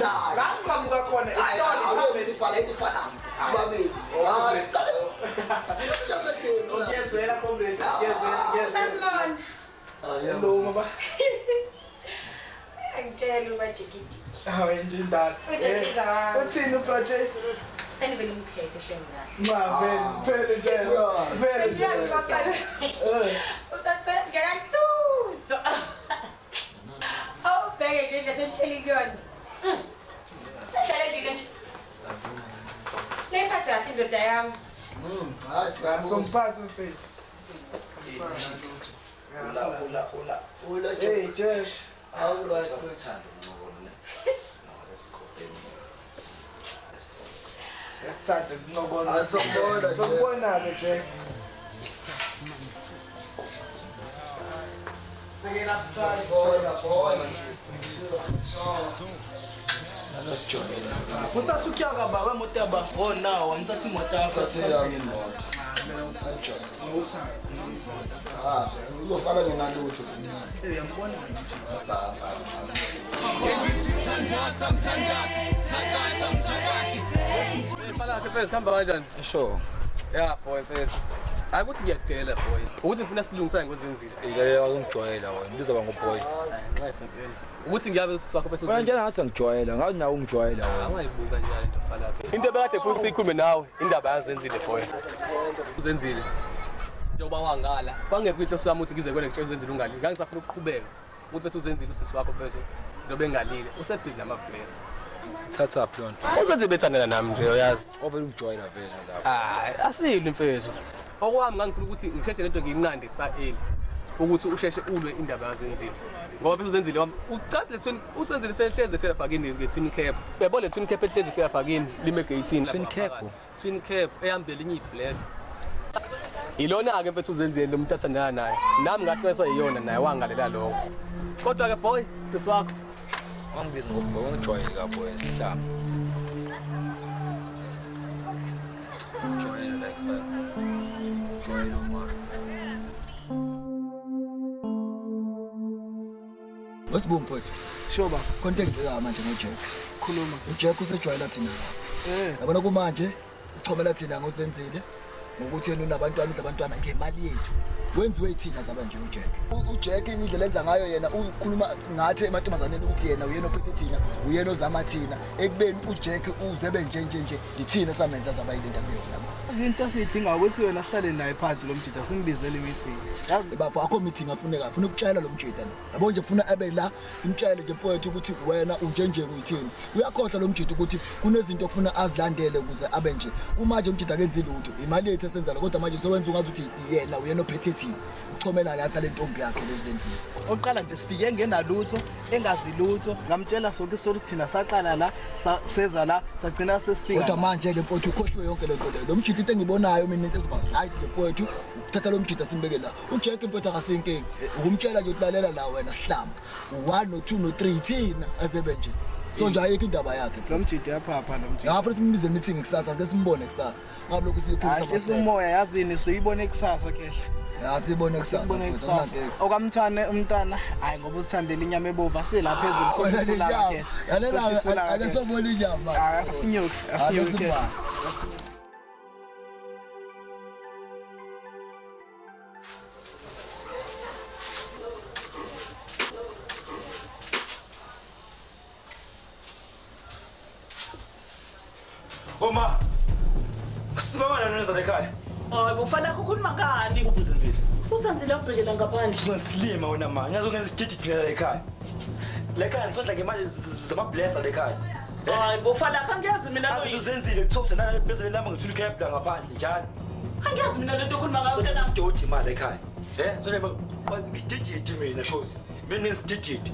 Naye. La ngiqhamuka khona isitolo ithambe ifana ifana. Babili. Hayi. Ngiyezwela comrades, ngiyezwela, ngiyezwela. Sanibona. Hello mama. Angitshela ubajikidiki. Hayi nje indaba. Ujakiza wami. Uthini uproject? Senivele ngiphethe shame kahle. Ma vele vele nje. Vele nje. Uthathe ngekalutho. Oh, bheke nje indlela senihleli kuyona. Sehlale nje nje. Leyiphathe kahle indoda yami. Hayi Sompasa mfethu. Ula ula ula. Ula Hey Jeff. Awurayi Uthando uncokola ne. No, let's go baby. Yakuthanda ukuncokola. Asokubona. Sokubona ke Jack. Sekela sithanda. Bona bona. Nalosijwayela. Uthatha ukuyaka ba wemoto yaba. Oh no, ngithatha imoto yakho. Thathe yami imoto. Ah, uzosala ngenalutho. Uyambona nje. Phakathi mfethu sihamba kanjani? Sure. Yeah boy mfethu. Hayi ukuthi ngiyadela boy. Ukuthi ngifuna silungisane ngozenzile. Ile ungijwayela wena. Uzoba nguboy. Hayi mfethu. Ukuthi ngiyabe siswakho mfethu. Wena njena ngathi angijwayela, ngathi nawe ungijwayela wena. Angayibuka njalo into falapha. Into ebekade futhi siyikhulume nawe, indaba yazenzile boy. Uzenzile. Njengoba wangala, kwangekho inhloso yami ukuthi ngize kwena ngitshela uzenzile ungalile. Ngangisafuna ukuqhubeka. Ukuthi mfethu uzenzile usisi wakho mfethu. Njengoba engalile, usebhizi nama-bless. Thatha phi lona? Uzenze bethandana nami nje uyazi. Ovele ungijwayela vele lapho. Hayi, asile mfethu. Okwami ngangifuna ukuthi ngisheshe lento ngiyinqande kusa-early. Ukuthi usheshe ulwe indaba yazenzile. Ngoba phela uzenzile wami ucathi le twin usenzile fela hleze fela phakini nge-twin cap. Uyabo le twin cap ehlezi fela phakini lime egeyithini. Twin cap? Twin cap ehambele inye ibless. Ilona-ke mfethu uzenzile lo muntu athandana naye. Nami ngahlukaniswa yiyona naye wangalela lokho. Kodwa-ke boy, sisi wakho. Wangibiza ngoboy, ungijwayele ka boy sihlamba. Jwayela like that. Jwayela uma. Wesibongo mfowethu. Sure ba. Khona into engicikayo manje ngoJack. Khuluma. uJack usejwayela thina la. Yabona kumanje uchomela thina ngozenzile ngokuthi yena unabantwana udla abantwana ngemali yethu. Wenziwe ithina zaba nje uJack. uJack indlela enza ngayo yena ukhuluma ngathi emantombazaneni ukuthi yena uyena ophethe thina, uyena ozama thina. Ekubeni uJack uzebe nje nje nje ithina samenza zaba yilento kuyona. Izinto esizidinga ukuthi wena sihlale naye phansi lo mjida simbizele meeting. Yazi bafo akho meeting afuneka, ufuna ukutshela lo mjida lo. Yabo nje ufuna abe la simtshele nje mfowethu ukuthi wena unje nje kuyithini. Uyakhohlwa lo mjida ukuthi kunezinto ofuna azilandele ukuze abe nje. Kumanje umjida akenzi lutho. Imali yethu esenza lo kodwa manje sowenza ungazi ukuthi yena uyena ophethe thina. Uchomela lapha le ntombi yakhe lezenzile. Oqala nje sifike ngenalutho, engazi lutho, ngamtshela sonke isori thina saqala la, seza la, sagcina sesifika. Kodwa manje ke mfowethu ukhohlwe yonke lento leyo. Lo mjida into engibonayo mina into ezoba right le mfowethu ukuthatha lo mjida simbeke la. uJack mfowethu akasenkinga. Ukumtshela nje ukulalela la wena sihlamba. 1 no 2 no 3 thina azebe nje. So nje ayikho indaba yakhe. Lo mjida yaphapha lo mjida. Ngafuna simbize meeting kusasa ke simbone kusasa. Ngabe lokhu siyikhulisa maseko. Umoya yazini siyibone kusasa kehle. Asibone kusasa. Okamthane umntana hayi ngoba usithandela inyama ebovu asila phezulu sokusula ke. Yalela ake sobona inyama. Asinyuke, asinyuke. Oma, sibaba nani ekhaya? Hayi ufana ukukhuluma ngani? Ubuzenzile. Uzenzile ubhekela ngaphandle. Singasilima wena manje. Ngiyazongenza isididi la ekhaya. La ekhaya ngisondla ngemali zama-blesser la ekhaya. Hayi bofana angiyazi mina lo. Uzenzile kuthiwa uthanda nale lami ngithula cap la ngaphandle njalo. Angiyazi mina lento okhuluma ngayo mntana. Dodi imali ekhaya. So ngisididi mina shothi. Mina ngisididi.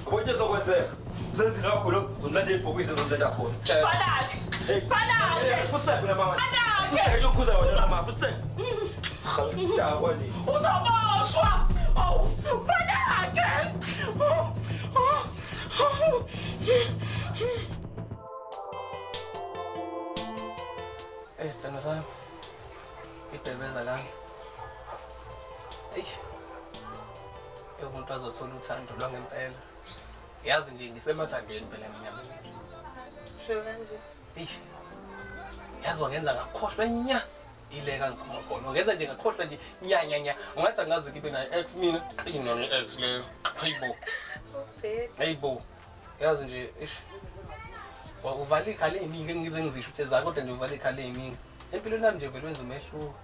Yabo into ezokwenzeka. Uzenzile wakho lo uzomlanda ibhokisi uzomlanda khona. Falakhe. Falakhe. Fuseke wena mama. Fuseke lokhuza wena mama. Fuseke. Khamdakwani. Uzoboshwa. Awu, falakhe. Eh, sithando sami. Ibhebeza lami. Eish. Umuntu azothola uthando lwangempela. Yazi nje ngisemathandweni phela mina. Sho kanje. Eish. Yazi wangenza ngakhohlwa nya. Ileka ngiphuma khona. Wangenza nje ngakhohlwa nje nya nya nya. Ungathi angazi ngibe nayo ex mina. Qina le ex leyo. Hayibo. Ubhede. Hayibo. Yazi nje eish. Uvala ikhala eziningi engize ngizisho ukuthi ezakho kodwa nje uvala ikhala eziningi. Empilweni yami nje vele wenza umehluko.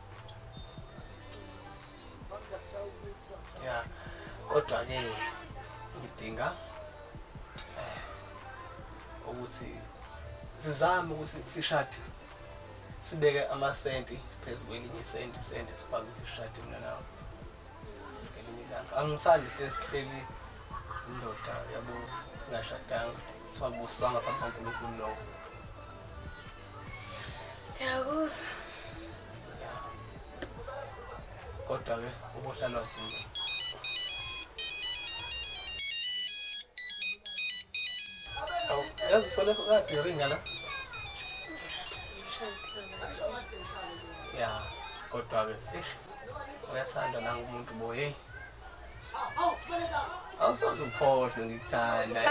Ya. Kodwa ke ngidinga ukuthi sizame ukuthi sishade. Sibeke amasenti phezu kwelinye isenti sente sikwazi ukuthi sishade mina nawe. Ngelinye ilanga. Angithandi hlezi sihleli indoda yabo singashadanga. Singabusanga phambi kaNkulunkulu lokho. Ngiyakuzwa. Kodwa ke ubohlalwa sinto. Awu, yazi fole kade ringa la. Ya, kodwa ke eish uyathanda nanga umuntu bo hey. Awusoze ukhohlwe ngikuthanda.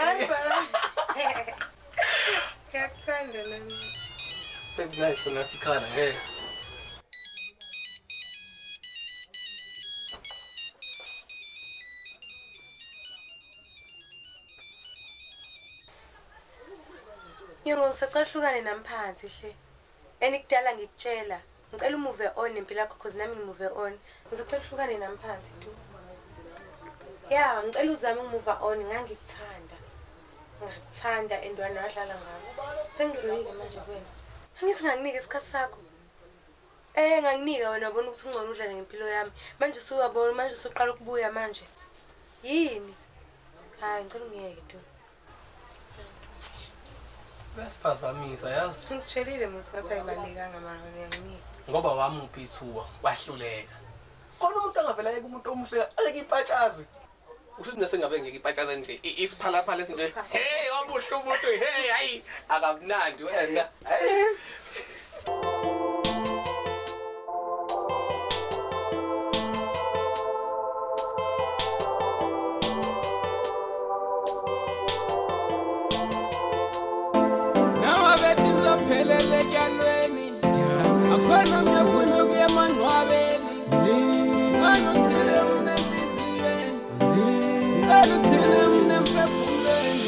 Ngiyakuthanda nami. Baby life unafikana hey. Nyongo ngisacela uhlukane nami phansi hle. Enikudala ngikutshela. Ngicela umove on nempilo yakho cause nami ngimove on. Ngisacela uhlukane nami phansi tu. Ya, ngicela uzame ukumove on ngangikuthanda. Ngikuthanda and wena wadlala ngami. Sengidlulile manje kuwena. Angithi nganginika isikhathi sakho. Nganginika wena wabona ukuthi ungcono udlale ngempilo yami. Manje usuyabona manje usuqala ukubuya manje. Yini? Hayi ngicela ungiyeke tu. Uyasiphazamisa yazi. Ngikutshelile mos ngathi ayibalekanga mara uyanginika. Ngoba wamuphi ithuba wahluleka. Khona umuntu angavela yeke umuntu omuhle ayeke ipatshazi. Usho ukuthi sengabe ngeke ipatshaze nje isiphalaphala esinje. Hey wamuhle umuntu hey hayi akamnandi wena. Hey. Akhona ngiyafuna ukuya emangcwabeni. Ngicela ugcine mina enhliziyweni. Ngicela ugcine mina emphefumulweni.